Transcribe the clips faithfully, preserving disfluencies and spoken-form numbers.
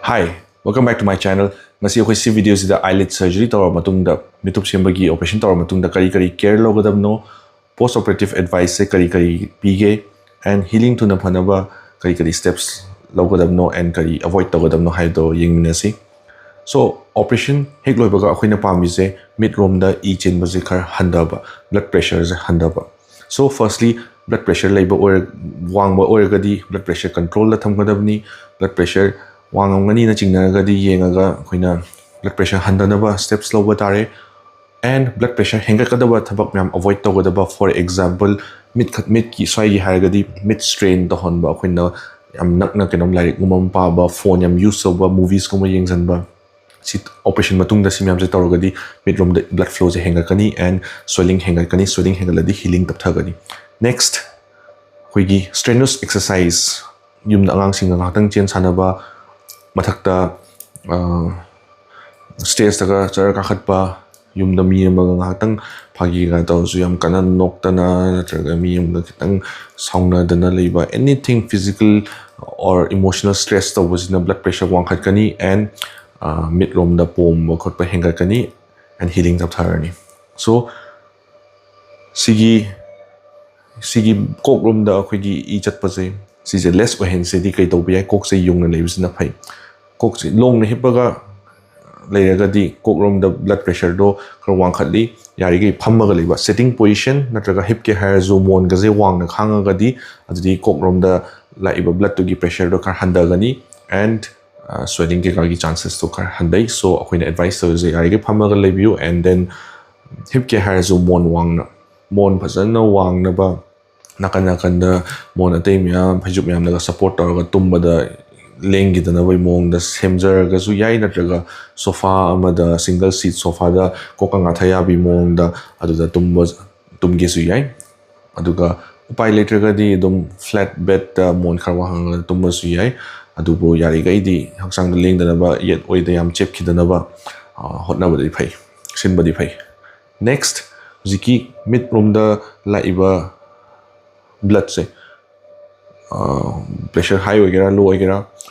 Hi, welcome back to my channel. ꯉꯁꯤ ꯑꯩꯈꯣꯏ ꯁꯤ ꯚꯤꯗꯤꯑꯣꯁꯤꯗ eyelid surgery ꯇꯧꯔꯕ ꯃꯇꯨꯡꯗ, ꯃꯤꯠꯊꯨꯞ ꯁꯦꯝꯕꯒꯤ ꯑꯣꯄꯔꯦꯁꯟ ꯇꯧꯔꯕ ꯃꯇꯨꯡꯗ ꯀꯔꯤ ꯀꯔꯤ ꯀꯦꯌꯔ ꯂꯧꯒꯗꯕꯅꯣ, ꯄꯣꯁ ꯑꯣꯄꯔꯦꯇꯤꯚ ꯑꯦꯗꯚꯥꯏꯁꯁꯦ ꯀꯔꯤ ꯀꯔꯤ ꯄꯤꯒꯦ, ꯑꯦꯟ ꯍꯤꯂꯤꯡ ꯊꯨꯅ ꯐꯅꯕ ꯀꯔꯤ ꯀꯔꯤ ꯁ꯭ꯇꯦꯞꯁ ꯂꯧꯒꯗꯕꯅꯣ, ꯑꯦꯟ ꯀꯔꯤ ꯑꯦꯚꯣꯏꯗ ꯇꯧꯒꯗꯕꯅꯣ ꯍꯥꯏꯕꯗꯣ ꯌꯦꯡꯃꯤꯟꯅꯁꯤ꯫ ꯁꯣ, ꯑꯣꯄꯔꯦꯁꯟ ꯍꯦꯛ ꯂꯣꯏꯕꯒ ꯑꯩꯈꯣꯏꯅ ꯄꯥꯝꯃꯤꯁꯦ ꯃꯤꯠꯔꯣꯝꯗ ꯏ ꯆꯦꯟꯕꯁꯦ ꯈꯔ ꯍꯟꯊꯕ, ꯕ꯭ꯂꯗ ꯄ꯭ꯔꯦꯁꯔꯁꯦ ꯍꯟꯊꯕ꯫ ꯁꯣ, ꯐꯥꯔꯁꯂꯤ, ꯕ꯭ꯂꯗ ꯄ꯭ꯔꯦꯁꯔ ꯂꯩꯕ ꯑꯣꯏꯔ ꯋꯥꯡꯕ ꯑꯣꯏꯔꯒꯗꯤ ꯕ꯭ꯂꯗ ꯄ꯭ꯔꯦꯁꯔ ꯀꯟꯇ꯭ꯔꯣꯜꯗ ꯊꯝꯒꯗꯕꯅꯤ꯫ ꯕ꯭ꯂꯗ ꯄ꯭ꯔꯦꯁꯔ ꯋꯥꯡꯉꯝꯒꯅꯤꯅ ꯆꯤꯡꯅꯔꯒꯗꯤ ꯌꯦꯡꯉꯒ ꯑꯩꯈꯣꯏꯅ ꯕ꯭ꯂꯗ ꯄ꯭ꯔꯦꯁꯔ ꯍꯟꯊꯅꯕ ꯁ꯭ꯇꯦꯞꯁ ꯂꯧꯕ ꯇꯥꯔꯦ꯫ ꯑꯦꯟ ꯕ꯭ꯂꯗ ꯄ꯭ꯔꯦꯁꯔ ꯍꯦꯟꯒꯠꯀꯗꯕ ꯊꯕꯛ ꯃꯌꯥꯝ ꯑꯦꯚꯣꯏꯗ ꯇꯧꯒꯗꯕ, ꯐꯣꯔ ꯑꯦꯛꯖꯥꯝꯄꯜ, ꯃꯤꯠ ꯈꯠ- ꯃꯤꯠꯀꯤ ꯁ꯭ꯋꯥꯏꯒꯤ ꯍꯥꯏꯔꯒꯗꯤ ꯃꯤꯠ ꯁ꯭ꯇ꯭ꯔꯦꯟ ꯇꯧꯍꯟꯕ, ꯑꯩꯈꯣꯏꯅ ꯌꯥꯝ ꯅꯛꯅ ꯀꯩꯅꯣꯝ ꯂꯥꯏꯔꯤꯛꯀꯨꯝꯕ ꯑꯃ ꯄꯥꯕ, ꯐꯣꯟ ꯌꯥꯝ ꯌꯨꯁ ꯇꯧꯕ, ꯃꯨꯚꯤꯁꯀꯨꯝꯕ ꯌꯦꯡꯁꯤꯟꯕ, ꯁꯤ ꯑꯣꯄꯔꯦꯁꯟ ꯃꯇꯨꯡꯗ ꯁꯤ ꯃꯌꯥꯝꯁꯦ ꯇꯧꯔꯒꯗꯤ ꯃꯤꯠꯂꯣꯝꯗ ꯕ꯭ꯂꯗ ꯐ꯭ꯂꯣꯁꯦ ꯍꯦꯟꯒꯠꯀꯅꯤ ꯑꯦꯟ ꯁ꯭ꯋꯦꯂꯤꯡ ꯍꯦꯟꯒꯠꯀꯅꯤ꯫ ꯁ꯭ꯋꯦꯂꯤꯡ ꯍꯦꯟꯒꯠꯂꯗꯤ ꯍꯤꯂꯤꯡ ꯇꯞꯊꯒꯅꯤ꯫ ꯅꯦꯛꯁꯠ, ꯑꯩꯈꯣꯏꯒꯤ ꯁ꯭ꯇ꯭ꯔꯦꯅꯁ ꯑꯦꯛꯁꯔꯁꯥꯏꯁ, ꯌꯨꯝꯗ ꯑꯉꯥꯡꯁꯤꯡꯒ ꯉꯥꯏꯍꯥꯛꯇꯪ ꯆꯦꯟ ꯁꯥꯟꯅꯕ, ꯃꯊꯛꯇ ꯁ꯭ꯇꯦꯖꯇꯒ ꯆꯔ ꯀꯥꯈꯠꯄ, ꯌꯨꯝꯗ ꯃꯤ ꯑꯃꯒ ꯉꯥꯏꯍꯥꯛꯇꯪ ꯐꯥꯒꯤꯒ ꯇꯧꯔꯁꯨ, ꯌꯥꯝ ꯀꯟꯅ ꯅꯣꯛꯇꯅ ꯅꯠꯇ꯭ꯔꯒ ꯃꯤ ꯑꯃꯒ ꯈꯤꯇꯪ ꯁꯥꯎꯅꯗꯅ ꯂꯩꯕ, anything physical or emotional stress ꯇꯧꯕꯁꯤꯅ ꯕ꯭ꯂꯗ ꯄ꯭ꯔꯦꯁꯔ ꯋꯥꯡꯈꯠꯀꯅꯤ ꯑꯦꯟ ꯃꯤꯠꯂꯣꯝꯗ ꯄꯣꯝꯕ ꯈꯣꯠꯄ ꯍꯦꯟꯒꯠꯀꯅꯤ ꯑꯦꯟ ꯍꯤꯂꯤꯡ ꯇꯞꯊꯔꯅꯤ꯫ ꯁꯣ, ꯁꯤꯒꯤ ꯁꯤꯒꯤ ꯀꯣꯛꯂꯣꯝꯗ ꯑꯩꯈꯣꯏꯒꯤ ꯏ ꯆꯠꯄꯁꯦ, ꯁꯤꯁꯦ ꯂꯦꯁ ꯑꯣꯏꯍꯟꯁꯦꯗꯤ ꯀꯩ ꯇꯧꯕ ꯌꯥꯏ? ꯀꯣꯛꯁꯦ ꯌꯨꯡꯅ ꯂꯩꯕꯁꯤꯅ ꯐꯩ꯫ ꯀꯣꯛꯁꯦ ꯂꯣꯡꯅ ꯍꯤꯞꯄꯒ ꯂꯩꯔꯒꯗꯤ ꯀꯣꯛꯂꯣꯝꯗ ꯕ꯭ꯂꯗ ꯄ꯭ꯔꯦꯁꯔꯗꯣ ꯈꯔ ꯋꯥꯡꯈꯠꯂꯤ꯫ ꯌꯥꯔꯤꯈꯩ ꯐꯝꯃꯒ ꯂꯩꯕ, ꯁꯤꯇꯤꯡ ꯄꯣꯖꯤꯁꯟ ꯅꯠꯇ꯭ꯔꯒ ꯍꯤꯞꯀꯦ ꯍꯥꯏꯔꯁꯨ ꯃꯣꯟꯒꯁꯦ ꯋꯥꯡꯅ ꯈꯥꯡꯉꯒꯗꯤ ꯑꯗꯨꯗꯤ ꯀꯣꯛꯂꯣꯝꯗ ꯂꯥꯛꯏꯕ ꯕ꯭ꯂꯗꯇꯨꯒꯤ ꯄ꯭ꯔꯦꯁꯔꯗꯣ ꯈꯔ ꯍꯟꯊꯒꯅꯤ ꯑꯦꯟ ꯁ꯭ꯋꯦꯂꯤꯡ ꯀꯩꯀꯥꯒꯤ ꯆꯥꯟꯁꯦꯁꯇꯣ ꯈꯔ ꯍꯟꯊꯩ꯫ ꯁꯣ, ꯑꯩꯈꯣꯏꯅ ꯑꯦꯗꯚꯥꯏꯁ ꯇꯧꯔꯤꯁꯦ ꯌꯥꯔꯤꯈꯩ ꯐꯝꯃꯒ ꯂꯩꯕꯤꯌꯨ ꯑꯦꯟ ꯗꯦꯟ ꯍꯤꯞꯀꯦ ꯍꯥꯏꯔꯁꯨ ꯃꯣꯟ ꯋꯥꯡꯅ, ꯃꯣꯟ ꯐꯖꯅ ꯋꯥꯡꯅꯕ, ꯅꯥꯀꯟ ꯅꯥꯀꯟꯗ ꯃꯣꯟ ꯑꯇꯩ ꯃꯌꯥꯝ, ꯐꯩꯖꯨꯞ ꯃꯌꯥꯝꯅꯒ ꯁꯞꯄꯣꯔꯠ ꯇꯧꯔꯒ ꯇꯨꯝꯕꯗ ꯂꯦꯡꯈꯤꯗꯅꯕꯒꯤ ꯃꯑꯣꯡꯗ ꯁꯦꯝꯖꯔꯒꯁꯨ ꯌꯥꯏ, ꯅꯠꯇ꯭ꯔꯒ ꯁꯣꯐꯥ ꯑꯃꯗ, ꯁꯤꯡꯒꯜ ꯁꯤꯠ ꯁꯣꯐꯥꯗ ꯀꯣꯛꯀ ꯉꯥꯊ ꯌꯥꯕꯤ ꯃꯑꯣꯡꯗ ꯑꯗꯨꯗ ꯇꯨꯝꯕ, ꯇꯨꯝꯒꯦꯁꯨ ꯌꯥꯏ꯫ ꯑꯗꯨꯒ ꯎꯄꯥꯏ ꯂꯩꯇ꯭ꯔꯒꯗꯤ ꯑꯗꯨꯝ ꯐ꯭ꯂꯦꯠ ꯕꯦꯗꯇ ꯃꯣꯟ ꯈꯔ ꯋꯥꯡꯍꯜꯂꯒ ꯇꯨꯝꯕꯁꯨ ꯌꯥꯏ꯫ ꯑꯗꯨꯕꯨ ꯌꯥꯔꯤꯈꯩꯗꯤ ꯍꯛꯆꯥꯡꯗ ꯂꯦꯡꯗꯅꯕ, ꯌꯦꯠ ꯑꯣꯏꯗ ꯌꯥꯝ ꯆꯦꯞꯈꯤꯗꯅꯕ, ꯑ, ꯍꯣꯠꯅꯕꯗꯤ ꯐꯩ, ꯁꯤꯟꯕꯗꯤ ꯐꯩ꯫ ꯅꯦꯛꯁꯠ, ꯍꯧꯖꯤꯛꯀꯤ ꯃꯤꯠ ꯔꯣꯝꯗ ꯂꯥꯛꯏꯕ ꯕ꯭ꯂꯗꯁꯦ, ꯄ꯭ꯔꯦꯁꯔ ꯍꯥꯏ ꯑꯣꯏꯒꯦꯔꯥ, ꯂꯣ ꯑꯣꯏꯒꯦꯔꯥ,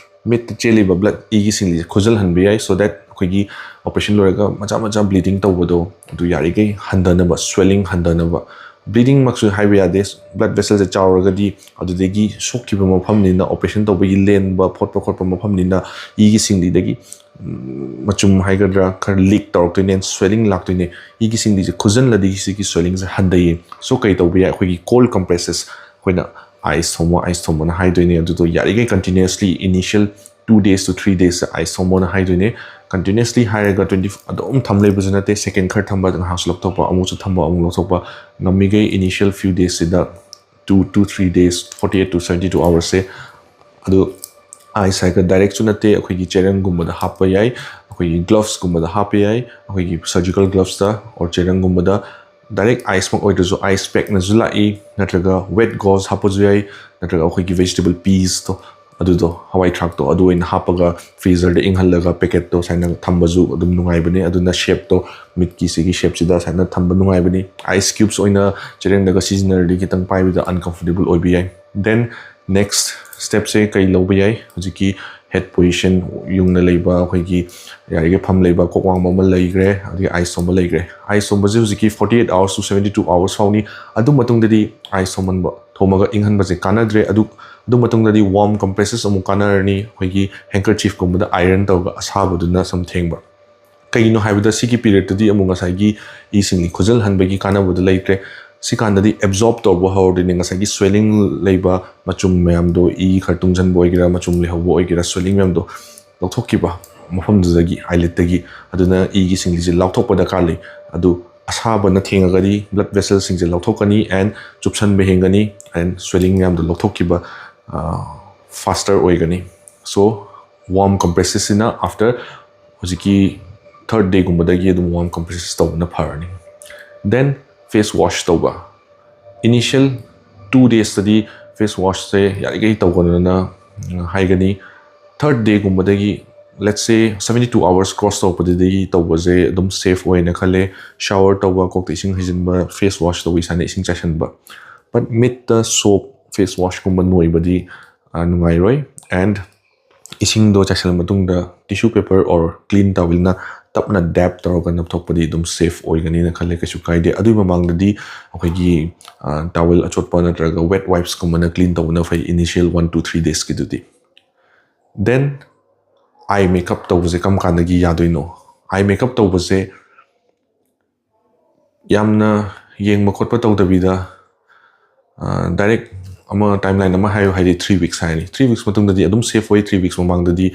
ꯃꯤꯠꯇ ꯆꯦꯜꯂꯤꯕ ꯕ꯭ꯂꯠ ꯏꯒꯤ ꯁꯤꯡꯂꯤꯁꯦ ꯈꯨꯖꯜꯍꯟꯕ ꯌꯥꯏ, so that ꯑꯩꯈꯣꯏꯒꯤ ꯑꯣꯄꯔꯦꯁꯟ ꯂꯣꯏꯔꯒ ꯃꯆꯥ ꯃꯆꯥ ꯕ꯭ꯂꯤꯗꯤꯡ ꯇꯧꯕꯗꯣ ꯑꯗꯨ ꯌꯥꯔꯤꯈꯩ ꯍꯟꯊꯅꯕ, ꯁ꯭ꯋꯦꯂꯤꯡ ꯍꯟꯊꯅꯕ꯫ ꯕ꯭ꯂꯤꯗꯤꯡꯃꯛꯁꯨ ꯍꯥꯏꯕ ꯌꯥꯗꯦ, ꯕ꯭ꯂꯠ ꯚꯦꯁꯦꯜꯁꯦ ꯆꯥꯎꯔꯒꯗꯤ ꯑꯗꯨꯗꯒꯤ ꯁꯣꯛꯈꯤꯕ ꯃꯐꯝꯅꯤꯅ, ꯑꯣꯄꯔꯦꯁꯟ ꯇꯧꯕꯒꯤ ꯂꯦꯟꯕ ꯈꯣꯠꯄ ꯈꯣꯠꯄ ꯃꯐꯝꯅꯤꯅ ꯏꯒꯤ ꯁꯤꯡꯂꯤꯗꯒꯤ ꯎꯝ, ꯃꯆꯨꯝ ꯍꯥꯏꯒꯗ꯭ꯔꯥ, ꯈꯔ ꯂꯤꯛ ꯇꯧꯔꯛꯇꯣꯏꯅꯦ, ꯁ꯭ꯋꯦꯂꯤꯡ ꯂꯥꯛꯇꯣꯏꯅꯦ꯫ ꯏꯒꯤ ꯁꯤꯡꯂꯤꯁꯦ ꯈꯨꯖꯜꯂꯗꯤ ꯁꯤꯒꯤ ꯁ꯭ꯋꯦꯂꯤꯡꯁꯦ ꯍꯟꯊꯩꯌꯦ꯫ ꯁꯣ ꯀꯩ ꯇꯧꯕ ꯌꯥꯏ? ꯑꯩꯈꯣꯏꯒꯤ ꯀꯣꯜ ꯀꯝꯄ꯭ꯔꯦꯁꯦꯁ, ꯑꯩꯈꯣꯏꯅ ꯑꯥꯏꯁ ꯊꯣꯝꯃꯣ, ꯑꯥꯏꯁ ꯊꯣꯝꯃꯣꯅ ꯍꯥꯏꯗꯣꯏꯅꯦ꯫ ꯑꯗꯨꯗꯣ ꯌꯥꯔꯤꯈꯩ ꯀꯟꯇꯤꯅ꯭ꯌꯨꯁꯂꯤ initial two days to three days ice ꯊꯣꯝꯃꯣꯅ ꯍꯥꯏꯗꯣꯏꯅꯦ꯫ ꯀꯟꯇꯤꯅ꯭ꯌꯨꯁꯂꯤ ꯍꯥꯏꯔꯒ twenty ꯑꯗꯨꯝ ꯊꯝ ꯂꯩꯕꯁꯨ ꯅꯠꯇꯦ, ꯁꯦꯀꯦꯟ ꯈꯔ ꯊꯝꯕ, ꯉꯥꯏꯍꯥꯛꯁꯨ ꯂꯧꯊꯣꯛꯄ, ꯑꯃꯨꯛꯁꯨ ꯊꯝꯕ, ꯑꯃꯨꯛ ꯂꯧꯊꯣꯛꯄ꯫ ꯉꯝꯃꯤꯈꯩ ꯏꯅꯤꯁꯤꯌꯦꯜ ꯐ꯭ꯌꯨ ꯗꯦꯖꯁꯤꯗ, two to three days, forty eight to seventy two ꯑꯋꯥꯔꯁꯦ꯫ ꯑꯗꯨ ꯑꯥꯏꯁ ꯍꯥꯏꯔꯒ ꯗꯥꯏꯔꯦꯛꯁꯨ ꯅꯠꯇꯦ, ꯑꯩꯈꯣꯏꯒꯤ ꯆꯦꯔꯪꯒꯨꯝꯕꯗ ꯍꯥꯞꯄ ꯌꯥꯏ, ꯑꯩꯈꯣꯏꯒꯤ ꯒ꯭ꯂꯣꯚꯁꯀꯨꯝꯕꯗ ꯍꯥꯞꯄ ꯌꯥꯏ, ꯑꯩꯈꯣꯏꯒꯤ ꯁꯔꯖꯤꯀꯦꯜ ꯒ꯭ꯂꯣꯚꯁꯇ ꯑꯣꯔ ꯆꯦꯔꯪꯒꯨꯝꯕꯗ꯫ ꯗꯥꯏꯔꯦꯛ ꯑꯥꯏꯁꯃꯛ ꯑꯣꯏꯗ꯭ꯔꯁꯨ ꯑꯥꯏꯁ ꯄꯦꯛꯅꯁꯨ ꯂꯥꯛꯏ, ꯅꯠꯇ꯭ꯔꯒ ꯋꯦꯠ ꯒꯣꯖ ꯍꯥꯞꯄꯁꯨ ꯌꯥꯏ, ꯅꯠꯇ꯭ꯔꯒ ꯑꯩꯈꯣꯏꯒꯤ ꯚꯦꯖꯤꯇꯦꯕꯜ ꯄꯤꯁꯇꯣ, ꯑꯗꯨꯗꯣ, ꯍꯋꯥꯏ ꯊ꯭ꯔꯥꯛꯇꯣ, ꯑꯗꯨ ꯑꯣꯏꯅ ꯍꯥꯞꯄꯒ ꯐ꯭ꯔꯤꯖꯔꯗ ꯏꯪꯍꯜꯂꯒ ꯄꯦꯀꯦꯠꯇꯣ ꯁꯨꯃꯥꯏꯅ ꯊꯝꯕꯁꯨ ꯑꯗꯨꯝ ꯅꯨꯡꯉꯥꯏꯕꯅꯦ꯫ ꯑꯗꯨꯅ ꯁꯦꯞꯇꯣ, ꯃꯤꯠꯀꯤ ꯁꯤꯒꯤ ꯁꯦꯞꯁꯤꯗ ꯁꯨꯃꯥꯏꯅ ꯊꯝꯕ ꯅꯨꯡꯉꯥꯏꯕꯅꯤ꯫ ꯑꯥꯏꯁ ꯀ꯭ꯌꯨꯕꯁ ꯑꯣꯏꯅ ꯆꯦꯔꯪꯗꯒ ꯁꯤꯖꯤꯟꯅꯔꯗꯤ ꯈꯤꯇꯪ ꯄꯥꯏꯕꯗ ꯑꯟꯀꯝꯐꯣꯔꯇꯦꯕꯜ ꯑꯣꯏꯕ ꯌꯥꯏ꯫ ꯗꯦꯟ ꯅꯦꯛꯁ ꯁ꯭ꯇꯦꯞꯁꯦ ꯀꯩ ꯂꯧꯕ ꯌꯥꯏ? ꯍꯧꯖꯤꯛꯀꯤ ꯍꯦꯠ ꯄꯣꯖꯤꯁꯟ, ꯌꯨꯡꯅ ꯂꯩꯕ, ꯑꯩꯈꯣꯏꯒꯤ ꯌꯥꯔꯤꯈꯩ ꯐꯝ ꯂꯩꯕ, ꯀꯣꯛ ꯋꯥꯡꯕ ꯑꯃ ꯂꯩꯈ꯭ꯔꯦ, ꯑꯗꯒꯤ ꯑꯥꯏꯁ ꯊꯣꯝꯕ ꯂꯩꯈ꯭ꯔꯦ꯫ ꯑꯥꯏꯁ ꯊꯣꯝꯕꯁꯦ ꯍꯧꯖꯤꯛꯀꯤ forty eight hours to seventy two hours ꯐꯥꯎꯅꯤ꯫ ꯑꯗꯨ ꯃꯇꯨꯡꯗꯗꯤ ꯑꯥꯏꯁ ꯊꯣꯝꯍꯟꯕ, ꯊꯣꯝꯃꯒ ꯏꯪꯍꯟꯕꯁꯦ ꯀꯥꯟꯅꯗ꯭ꯔꯦ꯫ ꯑꯗꯨ, ꯑꯗꯨ ꯃꯇꯨꯡꯗꯗꯤ ꯋꯥꯔꯝ ꯀꯝꯄ꯭ꯔꯦꯁꯦꯁ ꯑꯃꯨꯛ ꯀꯥꯟꯅꯔꯅꯤ, ꯑꯩꯈꯣꯏꯒꯤ ꯍꯦꯡꯀꯔꯆꯤꯐꯀꯨꯝꯕꯗ ꯑꯥꯏꯔꯟ ꯇꯧꯔꯒ ꯑꯁꯥꯕꯗꯨꯅ ꯁꯨꯝ ꯊꯦꯡꯕ꯫ ꯀꯩꯒꯤꯅꯣ ꯍꯥꯏꯕꯗ ꯁꯤꯒꯤ ꯄꯤꯔꯤꯌꯗꯇꯗꯤ ꯑꯃꯨꯛ ꯉꯁꯥꯏꯒꯤ ꯏꯁꯤꯡ ꯈꯨꯖꯜꯍꯟꯕꯒꯤ ꯀꯥꯟꯅꯕꯗꯣ ꯂꯩꯇ꯭ꯔꯦ꯫ ꯁꯤ ꯀꯥꯟꯗꯗꯤ ꯑꯦꯕꯖꯣꯔꯕ ꯇꯧꯕ ꯍꯧꯔꯗꯣꯏꯅꯦ, ꯉꯁꯥꯏꯒꯤ ꯁ꯭ꯋꯦꯂꯤꯡ ꯂꯩꯕ ꯃꯆꯨꯝ ꯃꯌꯥꯝꯗꯣ, ꯏ ꯈꯔ ꯇꯨꯡꯁꯤꯟꯕ ꯑꯣꯏꯒꯦꯔꯥ, ꯃꯆꯨꯝ ꯂꯩꯍꯧꯕ ꯑꯣꯏꯒꯦꯔꯥ, ꯁ꯭ꯋꯦꯂꯤꯡ ꯃꯌꯥꯝꯗꯣ ꯂꯧꯊꯣꯛꯈꯤꯕ ꯃꯐꯝꯗꯨꯗꯒꯤ, ꯑꯥꯏꯂꯤꯠꯇꯒꯤ꯫ ꯑꯗꯨꯅ ꯏꯒꯤ ꯁꯤꯡꯂꯤꯁꯦ ꯂꯧꯊꯣꯛꯄ ꯗꯔꯀꯥꯔ ꯂꯩ꯫ ꯑꯗꯨ ꯑꯁꯥꯕꯅ ꯊꯦꯡꯉꯒꯗꯤ ꯕ꯭ꯂꯠ ꯚꯦꯁꯦꯜꯁꯤꯡꯁꯦ ꯂꯧꯊꯣꯛꯀꯅꯤ and ꯆꯨꯞꯁꯟꯕ ꯍꯦꯟꯒꯅꯤ and ꯁ꯭ꯋꯦꯂꯤꯡ ꯃꯌꯥꯝꯗꯣ ꯂꯧꯊꯣꯛꯈꯤꯕ ꯐꯥꯁꯇꯔ ꯑꯣꯏꯒꯅꯤ꯫ ꯁꯣ ꯋꯥꯔꯝ ꯀꯝꯄ꯭ꯔꯦꯁꯦꯁꯁꯤꯅ ꯑꯥꯐꯇꯔ ꯍꯧꯖꯤꯛꯀꯤ ꯊꯔꯠ ꯗꯦꯒꯨꯝꯕꯗꯒꯤ ꯑꯗꯨꯝ ꯋꯥꯔꯝ ꯀꯝꯄ꯭ꯔꯦꯁꯦꯁ ꯇꯧꯕꯅ ꯐꯔꯅꯤ꯫ ꯗꯦꯟ ꯐꯦꯁ ꯋꯥꯁ ꯇꯧꯕ꯫ ꯏꯅꯤꯁꯤꯌꯦꯜ ꯇꯨ ꯗꯦꯖꯇꯗꯤ ꯐꯦꯁ ꯋꯥꯁꯁꯦ ꯌꯥꯔꯤꯈꯩ ꯇꯧꯒꯅꯣꯅ ꯍꯥꯏꯒꯅꯤ꯫ ꯊꯔꯠ ꯗꯦꯒꯨꯝꯕꯗꯒꯤ, let's say, seventy two hours cross ꯇꯧꯔꯛꯄꯗꯨꯗꯒꯤ ꯇꯧꯕꯁꯦ ꯑꯗꯨꯝ ꯁꯦꯐ ꯑꯣꯏꯅ ꯈꯜꯂꯦ꯫ ꯁꯥꯋꯔ ꯇꯧꯕ, ꯀꯣꯛꯇ ꯏꯁꯤꯡ ꯍꯩꯖꯤꯟꯕ, ꯐꯦꯁ ꯋꯥꯁ ꯇꯧꯕ, ꯏꯁꯥꯅ ꯏꯁꯤꯡ ꯆꯥꯏꯁꯤꯟꯕ꯫ ꯕꯠ ꯃꯤꯠꯇ ꯁꯣꯞ, ꯐꯦꯁ ꯋꯥꯁꯀꯨꯝꯕ ꯅꯣꯏꯕꯗꯤ, ꯑ, ꯅꯨꯡꯉꯥꯏꯔꯣꯏ꯫ ꯑꯦꯟ ꯏꯁꯤꯡꯗꯣ ꯆꯥꯏꯁꯤꯜꯂ ꯃꯇꯨꯡꯗ tissue paper or clean towelꯅ ꯇꯞꯅ dab ꯇꯧꯔꯒ ꯅꯞꯊꯣꯛꯄꯗꯤ ꯑꯗꯨꯝ safe ꯑꯣꯏꯒꯅꯤꯅ ꯈꯜꯂꯦ, ꯀꯩꯁꯨ ꯀꯥꯏꯗꯦ꯫ ꯑꯗꯨꯒꯤ ꯃꯃꯥꯡꯗꯗꯤ ꯑꯩꯈꯣꯏꯒꯤ towel ꯑꯆꯣꯠꯄ ꯅꯠꯇ꯭ꯔꯒ wet wipesꯀꯨꯝꯕꯅ clean ꯇꯧꯕꯅ ꯐꯩ initial one to three daysꯀꯤꯗꯨꯗꯤ꯫ Then eye makeup ꯇꯧꯕꯁꯦ ꯀꯔꯝ ꯀꯥꯟꯗꯒꯤ ꯌꯥꯗꯣꯏꯅꯣ? Eye makeup ꯇꯧꯕꯁꯦ ꯌꯥꯝꯅ ꯌꯦꯡꯕ ꯈꯣꯠꯄ ꯇꯧꯗꯕꯤꯗ direct ꯑꯃ timeline ꯑꯃ ꯍꯥꯏꯌꯨ ꯍꯥꯏꯗꯤ three weeks ꯍꯥꯏꯔꯅꯤ꯫ Three weeks ꯃꯇꯨꯡꯗꯗꯤ ꯑꯗꯨꯝ safe ꯑꯣꯏ, three weeks ꯃꯃꯥꯡꯗꯗꯤ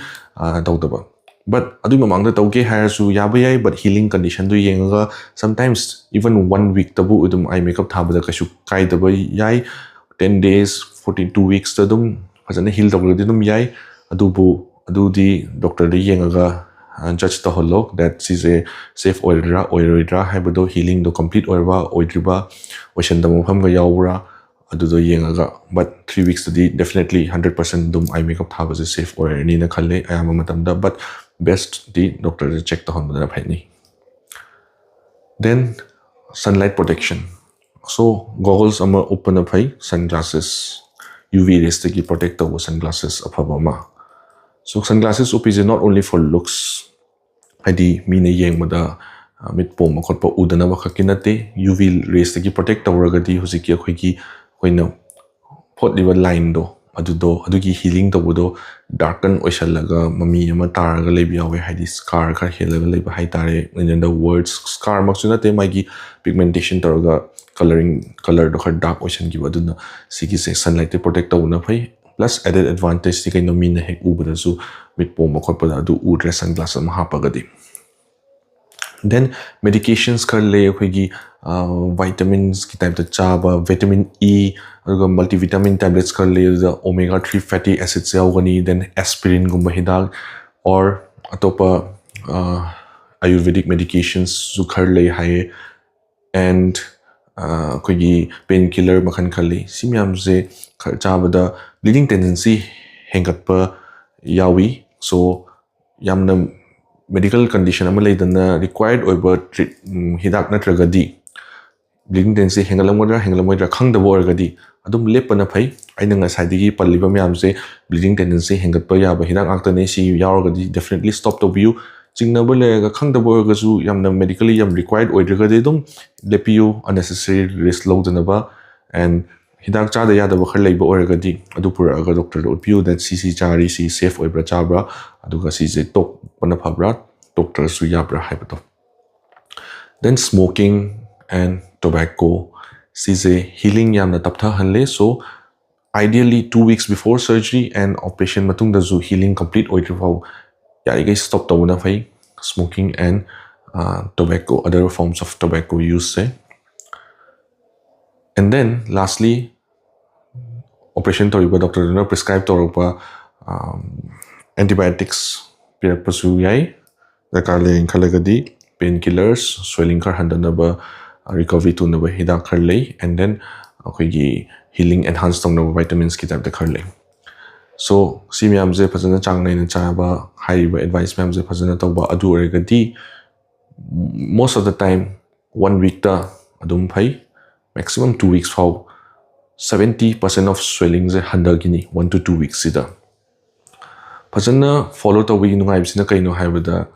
ꯇꯧꯗꯕ꯫ But ꯑꯗꯨꯒꯤ ꯃꯃꯥꯡꯗ ꯇꯧꯒꯦ ꯍꯥꯏꯔꯁꯨ ꯌꯥꯕ ꯌꯥꯏ, but healing conditionꯗꯨ ꯌꯦꯡꯉꯒ sometimes even one weekꯇꯕꯨ ꯑꯗꯨꯝ eye makeup ꯊꯥꯕꯗ ꯀꯩꯁꯨ ꯀꯥꯏꯗꯕ ꯌꯥꯏ꯫ Ten days, fourteen, two weeksꯇ ꯑꯗꯨꯝ ꯐꯖꯅ heal ꯇꯧꯔꯒꯗꯤ ꯑꯗꯨꯝ ꯌꯥꯏ꯫ ꯑꯗꯨꯕꯨ ꯑꯗꯨꯗꯤ doctorꯗ ꯌꯦꯡꯉꯒ judge ꯇꯧꯍꯜꯂꯣ that ꯁꯤꯁꯦ safe ꯑꯣꯏꯔꯤꯔꯥ ꯑꯣꯏꯔꯣꯏꯗ꯭ꯔꯥ ꯍꯥꯏꯕꯗꯣ, healingꯗꯣ complete ꯑꯣꯏꯔꯕ ꯑꯣꯏꯗ꯭ꯔꯤꯕ, ꯑꯣꯏꯁꯟꯗꯕ ꯃꯐꯝꯒ ꯌꯥꯎꯕ꯭ꯔꯥ ꯑꯗꯨꯗꯣ ꯌꯦꯡꯉꯒ꯫ But three weekstꯗꯤ definitely hundred percent ꯑꯗꯨꯝ eye makeup ꯊꯥꯕꯁꯦ safe ꯑꯣꯏꯔꯅꯤꯅ ꯈꯜꯂꯦ ꯑꯌꯥꯝꯕ ꯃꯇꯝꯗ꯫ But bestꯇꯤ doctorꯗ check ꯇꯧꯍꯟꯕꯗꯨꯅ ꯐꯩꯅꯤ꯫ Then sunlight protection. So goggles ꯑꯃ ꯎꯞꯄꯅ ꯐꯩ, sunglasses, UV raysꯇꯒꯤ protect ꯇꯧꯕ sunglasses ꯑꯐꯕ ꯑꯃ꯫ So sunglasses ꯎꯞꯄꯤꯁꯦ not only for looks, ꯍꯥꯏꯗꯤ ꯃꯤꯅ ꯌꯦꯡꯕꯗ ꯃꯤꯠ ꯄꯣꯝꯕ ꯈꯣꯠꯄ ꯎꯗꯅꯕ ꯈꯛꯀꯤ ꯅꯠꯇꯦ, UV raysꯇꯒꯤ protect ꯇꯧꯔꯒꯗꯤ ꯍꯧꯖꯤꯛꯀꯤ ꯑꯩꯈꯣꯏꯒꯤ ꯑꯩꯈꯣꯏꯅ ꯐꯣꯠꯂꯤꯕ lineꯗꯣ ꯑꯗꯨꯗꯣ, ꯑꯗꯨꯒꯤ healing ꯇꯧꯕꯗꯣ darken ꯑꯣꯏꯁꯜꯂꯒ ꯃꯃꯤ ꯑꯃ ꯇꯥꯔꯒ ꯂꯩꯕ ꯌꯥꯎꯋꯦ, ꯍꯥꯏꯗꯤ scar ꯈꯔ ꯍꯦꯜꯂꯒ ꯂꯩꯕ ꯍꯥꯏꯇꯥꯔꯦ꯫ In other words, scarꯃꯛꯁꯨ ꯅꯠꯇꯦ, ꯃꯥꯒꯤ pigmentation ꯇꯧꯔꯒ colouring, colourꯗꯣ ꯈꯔ dark ꯑꯣꯏꯁꯟꯈꯤꯕ꯫ ꯑꯗꯨꯅ ꯁꯤꯒꯤꯁꯦ sunlightꯇꯒꯤ protect ꯇꯧꯕꯅ ꯐꯩ꯫ Plus added advantageꯇꯤ ꯀꯩꯅꯣ, ꯃꯤꯅ ꯍꯦꯛ ꯎꯕꯗꯁꯨ ꯃꯤꯠ ꯄꯣꯝꯕ ꯈꯣꯠꯄꯗ ꯑꯗꯨ ꯎꯗ꯭ꯔꯦ sunglass ꯑꯃ ꯍꯥꯞꯄꯒꯗꯤ꯫ Then medicationsꯈꯔ ꯂꯩ ꯑꯩꯈꯣꯏꯒꯤ vitamins typeꯇ ꯆꯥꯕ, vitamin E, ꯑꯗꯨꯒ multivitamin tablets ꯈꯔ ꯂꯩ, ꯑꯗꯨꯗ omega three fatty acids ꯌꯥꯎꯒꯅꯤ, then aspirinꯒꯨꯝꯕ ꯍꯤꯗꯥꯛ, or ꯑꯇꯣꯞꯄ Ayurvedic medicationsꯁꯨ ꯈꯔ ꯂꯩ ꯍꯥꯏꯌꯦ꯫ And ꯑꯩꯈꯣꯏꯒꯤ painkiller ꯃꯈꯜ ꯈꯔ ꯂꯩ꯫ ꯁꯤ ꯃꯌꯥꯝꯁꯦ ꯈꯔ ꯆꯥꯕꯗ bleeding tendency ꯍꯦꯟꯒꯠꯄ ꯌꯥꯎꯏ꯫ So ꯌꯥꯝꯅ medical condition ꯑꯃ ꯂꯩꯗꯅ required ꯑꯣꯏꯕ treat ꯍꯤꯗꯥꯛ ꯅꯠꯇ꯭ꯔꯒꯗꯤ, bleeding tendency ꯍꯦꯟꯒꯠꯂꯝꯒꯗ꯭ꯔꯥ ꯍꯦꯟꯒꯠꯂꯝꯃꯣꯏꯗ꯭ꯔꯥ ꯈꯪꯗꯕ ꯑꯣꯏꯔꯒꯗꯤ ꯑꯗꯨꯝ ꯂꯦꯞꯄꯅ ꯐꯩ꯫ ꯑꯩꯅ ꯉꯁꯥꯏꯗꯒꯤ ꯄꯜꯂꯤꯕ ꯃꯌꯥꯝꯁꯦ bleeding tendency ꯍꯦꯟꯒꯠꯄ ꯌꯥꯕ ꯍꯤꯗꯥꯛ ꯉꯥꯛꯇꯅꯦ꯫ ꯁꯤ ꯌꯥꯎꯔꯒꯗꯤ definitely stop ꯇꯧꯕꯤꯌꯨ꯫ ꯆꯤꯡꯅꯕ ꯂꯩꯔꯒ ꯈꯪꯗꯕ ꯑꯣꯏꯔꯒꯁꯨ ꯌꯥꯝꯅ medically ꯌꯥꯝ required ꯑꯣꯏꯗ꯭ꯔꯒꯗꯤ ꯑꯗꯨꯝ ꯂꯦꯞꯄꯤꯌꯨ, unnecessary risk ꯂꯧꯗꯅꯕ꯫ And ꯍꯤꯗꯥꯛ ꯆꯥꯗ ꯌꯥꯗꯕ ꯈꯔ ꯂꯩꯕ ꯑꯣꯏꯔꯒꯗꯤ ꯑꯗꯨ ꯄꯨꯔꯛꯑꯒ doctor ꯗ ꯎꯠꯄꯤꯌꯨ, that ꯁꯤ ꯁꯤ ꯆꯥꯔꯤ, ꯁꯤ safe ꯑꯣꯏꯕ꯭ꯔꯥ ꯆꯥꯕ꯭ꯔꯥ, ꯑꯗꯨꯒ ꯁꯤꯁꯦ ꯇꯣꯛꯄꯅ ꯐꯕ꯭ꯔꯥ, ꯇꯣꯛꯇ꯭ꯔꯁꯨ ꯌꯥꯕ꯭ꯔꯥ ꯍꯥꯏꯕꯗꯣ꯫ Then smoking and tobacco, ꯁꯤꯁꯦ healing ꯌꯥꯝꯅ ꯇꯞꯊꯍꯜꯂꯦ꯫ So ideally two weeks before surgery and operation ꯃꯇꯨꯡꯗꯁꯨ healing complete ꯑꯣꯏꯗ꯭ꯔꯤꯐꯥꯎ ꯌꯥꯔꯤꯈꯩ stop ꯇꯧꯕꯅ ꯐꯩ, smoking and tobacco, other forms of tobacco use say. And then lastly, operation ꯇꯧꯔꯤꯕ doctor ꯗꯨꯅ prescribe ꯇꯧꯔꯛꯄ antibiotics ꯄꯤꯔꯛꯄꯁꯨ ꯌꯥꯏ꯫ ꯗꯔꯀꯥꯔ ꯂꯩ ꯈꯜꯂꯒꯗꯤ pain killers, swelling ꯈꯔ ꯍꯟꯊꯅꯕ, recovery ꯊꯨꯅꯕ ꯍꯤꯗꯥꯛ ꯈꯔ ꯂꯩ꯫ And then ꯑꯩꯈꯣꯏꯒꯤ healing enhance ꯇꯧꯅꯕ vitamins ꯀꯤ type ꯇ ꯈꯔ ꯂꯩ꯫ So ꯁꯤ ꯃꯌꯥꯝꯁꯦ ꯐꯖꯅ ꯆꯥꯡ ꯅꯥꯏꯅ ꯆꯥꯕ, ꯍꯥꯏꯔꯤꯕ advice ꯃꯌꯥꯝꯁꯦ ꯐꯖꯅ ꯇꯧꯕ, ꯑꯗꯨ ꯑꯣꯏꯔꯒꯗꯤ most of the time one week ꯇ ꯑꯗꯨꯝ ꯐꯩ꯫ Maximum two weeks ꯐꯥꯎ seventy percent of swelling say ꯍꯟꯊꯈꯤꯅꯤ one to two weeks ꯁꯤꯗ꯫ ꯐꯖꯅ follow ꯇꯧꯕꯒꯤ ꯅꯨꯡꯉꯥꯏꯕꯁꯤꯅ ꯀꯩꯅꯣ ꯍꯥꯏꯕꯗ,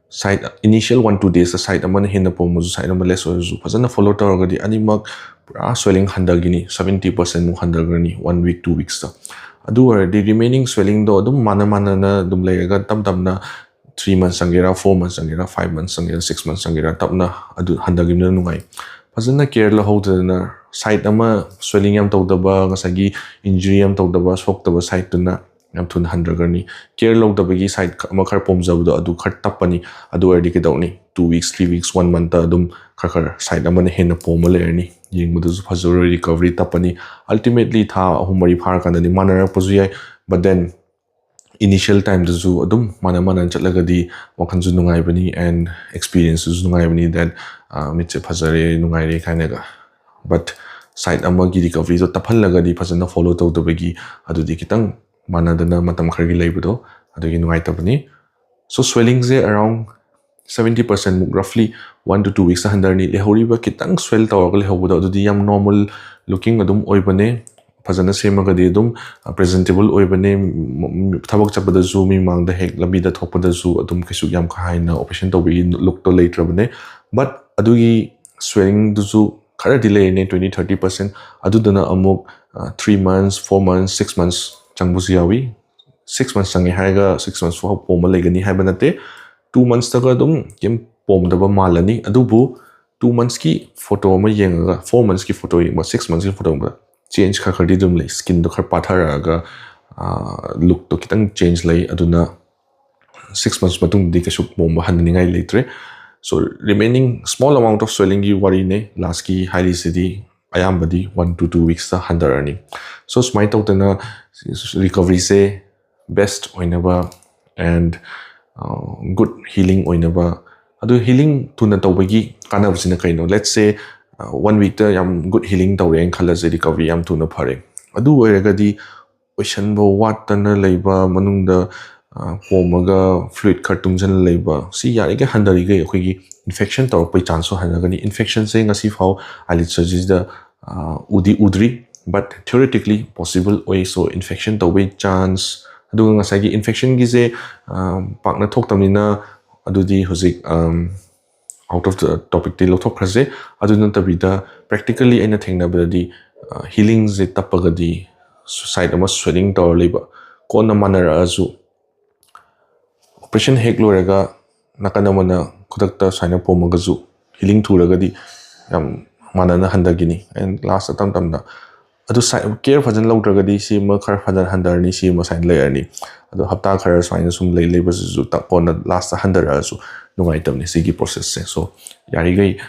side initial one two days ꯇ side ꯑꯃꯅ ꯍꯦꯟꯅ ꯄꯣꯝꯃꯁꯨ side ꯑꯃ less ꯑꯣꯏꯔꯁꯨ ꯐꯖꯅ follow ꯇꯧꯔꯒꯗꯤ ꯑꯅꯤꯃꯛ ꯄꯨꯔꯥ swelling ꯍꯟꯊꯈꯤꯅꯤ, seventy percent ꯃꯨꯛ ꯍꯟꯊꯈ꯭ꯔꯅꯤ one week two weeks ꯇ꯫ ꯑꯗꯨ ꯑꯣꯏꯔꯗꯤ remaining swelling ꯗꯣ ꯑꯗꯨꯝ ꯃꯥꯟꯅ ꯃꯥꯟꯅꯅ ꯑꯗꯨꯝ ꯂꯩꯔꯒ ꯇꯞ ꯇꯞꯅ three months ꯆꯪꯒꯦꯔꯥ, four months ꯆꯪꯒꯦꯔꯥ, five months ꯆꯪꯒꯦꯔꯥ, six months ꯆꯪꯒꯦꯔꯥ, ꯇꯞꯅ ꯑꯗꯨ ꯍꯟꯊꯈꯤꯕꯅ ꯅꯨꯡꯉꯥꯏ꯫ ꯐꯖꯅ care ꯂꯧꯍꯧꯗꯗꯅ side ꯑꯃ swelling ꯌꯥꯝ ꯇꯧꯗꯕ, ꯉꯁꯥꯏꯒꯤ injury ꯌꯥꯝ ꯇꯧꯗꯕ, ꯁꯣꯛꯇꯕ side ꯇꯨꯅ ꯌꯥꯝ ꯊꯨꯅ ꯍꯟꯊꯈ꯭ꯔꯅꯤ꯫ Care ꯂꯧꯗꯕꯒꯤ side ꯑꯃ ꯈꯔ ꯄꯣꯝꯖꯕꯗꯣ ꯑꯗꯨ ꯈꯔ ꯇꯞꯄꯅꯤ꯫ ꯑꯗꯨ ꯑꯣꯏꯔꯗꯤ ꯀꯩꯗꯧꯅꯤ, two weeks, three weeks, one month ꯇ ꯑꯗꯨꯝ ꯈꯔ ꯈꯔ side ꯑꯃꯅ ꯍꯦꯟꯅ ꯄꯣꯝꯃ ꯂꯩꯔꯅꯤ꯫ ꯌꯦꯡꯕꯗꯁꯨ ꯐꯖꯔꯣꯏ, recovery ꯇꯞꯄꯅꯤ꯫ Ultimately ꯊꯥ ꯑꯍꯨꯝ ꯃꯔꯤ ꯐꯥꯔꯀꯥꯟꯗꯗꯤ ꯃꯥꯟꯅꯔꯛꯄꯁꯨ ꯌꯥꯏ, but then initial time ꯗꯁꯨ ꯑꯗꯨꯝ ꯃꯥꯟꯅ ꯃꯥꯟꯅ ꯆꯠꯂꯒꯗꯤ ꯋꯥꯈꯜꯁꯨ ꯅꯨꯡꯉꯥꯏꯕꯅꯤ and experience ꯁꯨ ꯅꯨꯡꯉꯥꯏꯕꯅꯤ, that ꯃꯤꯠꯁꯦ ꯐꯖꯔꯦ, ꯅꯨꯡꯉꯥꯏꯔꯦ ꯀꯥꯏꯅꯒ꯫ But side ꯑꯃꯒꯤ recovery ꯗꯣ ꯇꯞꯍꯜꯂꯒꯗꯤ, ꯐꯖꯅ follow ꯇꯧꯗꯕꯒꯤ, ꯑꯗꯨꯗꯤ ꯈꯤꯇꯪ ꯃꯥꯟꯅꯗꯅ ꯃꯇꯝ ꯈꯔꯒꯤ ꯂꯩꯕꯗꯣ ꯑꯗꯨꯒꯤ ꯅꯨꯡꯉꯥꯏꯇꯕꯅꯤ꯫ So swelling ꯁꯦ around seventy percent ꯃꯨꯛ, roughly one to two weeks ꯇ ꯍꯟꯊꯔꯅꯤ꯫ ꯂꯩꯍꯧꯔꯤꯕ ꯈꯤꯇꯪ swell ꯇꯧꯔꯒ ꯂꯩꯍꯧꯕꯗꯣ ꯑꯗꯨꯗꯤ ꯌꯥꯝ normal ꯂꯨꯀꯤꯡ ꯑꯗꯨꯝ ꯑꯣꯏꯕꯅꯦ꯫ ꯐꯖꯅ ꯁꯦꯝꯃꯒꯗꯤ ꯑꯗꯨꯝ ꯄ꯭ꯔꯦꯖꯦꯟꯇꯦꯕꯜ ꯑꯣꯏꯕꯅꯦ꯫ ꯊꯕꯛ ꯆꯠꯄꯗꯁꯨ, ꯃꯤ ꯃꯥꯡꯗ ꯍꯦꯛ ꯂꯝꯕꯤꯗ ꯊꯣꯛꯄꯗꯁꯨ ꯑꯗꯨꯝ ꯀꯩꯁꯨ ꯌꯥꯝ ꯀꯥ ꯍꯦꯟꯅ ꯑꯣꯄꯔꯦꯁꯟ ꯇꯧꯕꯒꯤ ꯂꯨꯛꯇꯣ ꯂꯩꯇ꯭ꯔꯕꯅꯦ꯫ ꯕꯠ ꯑꯗꯨꯒꯤ ꯁ꯭ꯋꯦꯂꯤꯡꯗꯨꯁꯨ ꯈꯔꯗꯤ ꯂꯩꯔꯤꯅꯦ, ꯇ꯭ꯋꯦꯟꯇꯤ ꯊꯥꯔꯇꯤ ꯄꯥꯔꯁꯦꯟ꯫ ꯑꯗꯨꯗꯨꯅ ꯑꯃꯨꯛ three months, four months, six months ꯆꯪꯕꯁꯨ ꯌꯥꯎꯏ꯫ ꯁꯤꯛꯁ ꯃꯟꯁ ꯆꯪꯉꯦ ꯍꯥꯏꯔꯒ ꯁꯤꯛꯁ ꯃꯟꯁ ꯐꯥꯎ ꯄꯣꯝꯕ ꯂꯩꯒꯅꯤ ꯍꯥꯏꯕ ꯅꯠꯇꯦ꯫ ꯇꯨ ꯃꯟꯁꯇꯒ ꯑꯗꯨꯝ ꯀꯩꯝ ꯄꯣꯝꯗꯕ ꯃꯥꯜꯂꯅꯤ꯫ ꯑꯗꯨꯕꯨ ꯇꯨ ꯃꯟꯁꯀꯤ ꯐꯣꯇꯣ ꯑꯃ ꯌꯦꯡꯉꯒ, ꯐꯣꯔ ꯃꯟꯁꯀꯤ ꯐꯣꯇꯣ ꯌꯦꯡꯕ, ꯁꯤꯛꯁ ꯃꯟꯁꯀꯤ ꯐꯣꯇꯣ ꯌꯦꯡꯕꯗ ꯆꯦꯟꯖ ꯈꯔ ꯈꯔꯗꯤ ꯑꯗꯨꯝ ꯂꯩ꯫ ꯁ꯭ꯀꯤꯟꯗꯣ ꯈꯔ ꯄꯥꯊꯔꯛꯑꯒ ꯂꯨꯛꯇꯣ ꯈꯤꯇꯪ ꯆꯦꯟꯖ ꯂꯩ꯫ ꯑꯗꯨꯅ ꯁꯤꯛꯁ ꯃꯟꯁ ꯃꯇꯨꯡꯗꯗꯤ ꯀꯩꯁꯨ ꯄꯣꯝꯕ ꯍꯟꯅꯤꯡꯉꯥꯏ ꯂꯩꯇ꯭ꯔꯦ꯫ So remaining small amount of swellingꯒꯤ ꯋꯥꯔꯤꯅꯦ꯫ ꯂꯥꯁꯀꯤ ꯍꯥꯏꯔꯤꯁꯤꯗꯤ ꯑꯌꯥꯝꯕꯗꯤ ꯋꯥꯟ ꯇꯨ ꯇꯨ ꯋꯤꯛꯁꯇ ꯍꯟꯊꯔꯅꯤ꯫ So ꯁꯨꯃꯥꯏꯅ ꯇꯧꯗꯅ ꯔꯤꯀꯕꯔꯤꯁꯦ ꯕꯦꯁ ꯑꯣꯏꯅꯕ and good healing ꯑꯣꯏꯅꯕ꯫ ꯑꯗꯨ ꯍꯤꯂꯤꯡ ꯊꯨꯅ ꯇꯧꯕꯒꯤ ꯀꯥꯟꯅꯕꯁꯤꯅ ꯀꯩꯅꯣ? Let's say ꯋꯥꯟ ꯋꯤꯛꯇ ꯌꯥꯝ ꯒꯨꯗ ꯍꯤꯂꯤꯡ ꯇꯧꯔꯦꯅ ꯈꯜꯂꯁꯦ, ꯔꯤꯀꯕꯔꯤ ꯌꯥꯝ ꯊꯨꯅ ꯐꯔꯦ꯫ ꯑꯗꯨ ꯑꯣꯏꯔꯒꯗꯤ ꯑꯣꯏꯁꯟꯕ ꯋꯥꯠꯇꯅ ꯂꯩꯕ, ꯃꯅꯨꯡꯗ ꯄꯣꯝꯃꯒ ꯐ꯭ꯂꯨꯏꯗ ꯈꯔ ꯇꯨꯡꯁꯤꯜꯂ ꯂꯩꯕ, ꯁꯤ ꯌꯥꯔꯤꯈꯩ ꯍꯟꯊꯔꯤꯈꯩ ꯑꯩꯈꯣꯏꯒꯤ ꯏꯟꯐꯦꯛꯁꯟ ꯇꯧꯔꯛꯄꯩ ꯆꯥꯟꯁꯁꯨ ꯍꯟꯊꯒꯅꯤ꯫ ꯏꯟꯐꯦꯛꯁꯟꯁꯦ ꯉꯁꯤ ꯐꯥꯎ ꯑꯥꯏꯂꯤꯠ ꯁꯔꯖꯔꯤꯗ ꯎꯗꯤ ꯎꯗ꯭ꯔꯤ, ꯕꯠ ꯊꯤꯑꯣꯔꯤꯇꯤꯀꯂꯤ ꯄꯣꯁꯤꯕꯜ ꯑꯣꯏ꯫ ꯁꯣ ꯏꯟꯐꯦꯛꯁꯟ ꯇꯧꯕꯩ ꯆꯥꯟꯁ, ꯑꯗꯨꯒ ꯉꯁꯥꯏꯒꯤ ꯏꯟꯐꯦꯛꯁꯟꯒꯤꯁꯦ ꯄꯥꯛꯅ ꯊꯣꯛꯇꯕꯅꯤꯅ ꯑꯗꯨꯗꯤ ꯍꯧꯖꯤꯛ ꯑꯥꯎꯠ ꯑꯣꯐ ꯗ ꯇꯣꯄꯤꯛꯇꯤ ꯂꯧꯊꯣꯛꯈ꯭ꯔꯁꯦ꯫ ꯑꯗꯨ ꯅꯠꯇꯕꯤꯗ ꯄ꯭ꯔꯦꯛꯇꯤꯀꯦꯜꯂꯤ ꯑꯩꯅ ꯊꯦꯡꯅꯕꯗꯗꯤ ꯍꯤꯂꯤꯡꯁꯦ ꯇꯞꯄꯒꯗꯤ ꯁꯥꯏꯠ ꯑꯃ ꯁ꯭ꯋꯦꯂꯤꯡ ꯇꯧꯔ ꯂꯩꯕ, ꯀꯣꯟꯅ ꯃꯥꯟꯅꯔꯛꯑꯁꯨ ꯑꯣꯄꯔꯦꯁꯟ ꯍꯦꯛ ꯂꯣꯏꯔꯒ ꯅꯥꯀꯟ ꯑꯃꯅ ꯈꯨꯗꯛꯇ ꯁꯨꯃꯥꯏꯅ ꯄꯣꯝꯃꯒꯁꯨ ꯍꯤꯂꯤꯡ ꯊꯨꯔꯒꯗꯤ ꯌꯥꯝ ꯃꯥꯟꯅꯅ ꯍꯟꯊꯈꯤꯅꯤ꯫ ꯑꯦꯟ ꯂꯥꯁꯇ ꯇꯞ ꯇꯞꯅ ꯑꯗꯨ ꯀꯦꯌꯔ ꯐꯖꯅ ꯂꯧꯗ꯭ꯔꯒꯗꯤ ꯁꯤ ꯑꯃ ꯈꯔ ꯐꯖꯅ ꯍꯟꯊꯔꯅꯤ, ꯁꯤ ꯑꯃ ꯁꯨꯃꯥꯏꯅ ꯂꯩꯔꯅꯤ꯫ ꯑꯗꯣ ꯍꯞꯇꯥ ꯈꯔ ꯁꯨꯃꯥꯏꯅ ꯁꯨꯝ ꯂꯩ ꯂꯩꯕꯁꯤꯁꯨ ꯀꯣꯟꯅ ꯂꯥꯁꯇ ꯍꯟꯊꯔꯛꯑꯁꯨ ꯅꯨꯡꯉꯥꯏꯇꯕꯅꯤ ꯁꯤꯒꯤ ꯄ꯭ꯔꯣꯁꯦꯁꯁꯦ꯫ ꯁꯣ ꯌꯥꯔꯤꯈꯩ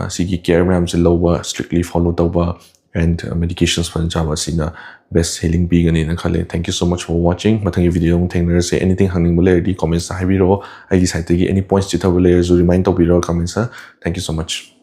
ꯁꯤꯒꯤ ꯀꯦꯌꯔ ꯃꯌꯥꯝꯁꯦ ꯂꯧꯕ, ꯁ꯭ꯇ꯭ꯔꯤꯛꯂꯤ ꯐꯣꯂꯣ ꯇꯧꯕ, ꯑꯦꯟ ꯃꯦꯗꯤꯀꯦꯁꯟꯁ ꯐꯖꯅ ꯆꯥꯕ ꯑꯁꯤꯅ ꯕꯦꯁ ꯍꯤꯂꯤꯡ ꯄꯤꯒꯅꯤꯅ ꯈꯜꯂꯦ꯫ Thank you so much for watching. ꯃꯊꯪꯒꯤ ꯚꯤꯗꯤꯑꯣ ꯑꯃꯨꯛ ꯊꯦꯡꯅꯔꯁꯦ꯫ ꯑꯦꯅꯤꯊꯤꯡ ꯍꯪꯅꯤꯡꯕ ꯂꯩꯔꯗꯤ ꯀꯣꯃꯦꯟꯁꯇ ꯍꯥꯏꯕꯤꯔꯛꯑꯣ꯫ ꯑꯩꯒꯤ ꯁꯥꯏꯠꯇꯒꯤ ꯑꯦꯅꯤ ꯄꯣꯏꯟꯠꯁ ꯆꯤꯊꯕ ꯂꯩꯔꯁꯨ ꯔꯤꯃꯥꯏꯟ ꯇꯧꯕꯤꯔꯛꯑꯣ ꯀꯃꯦꯟꯁꯇ꯫ Thank you so much.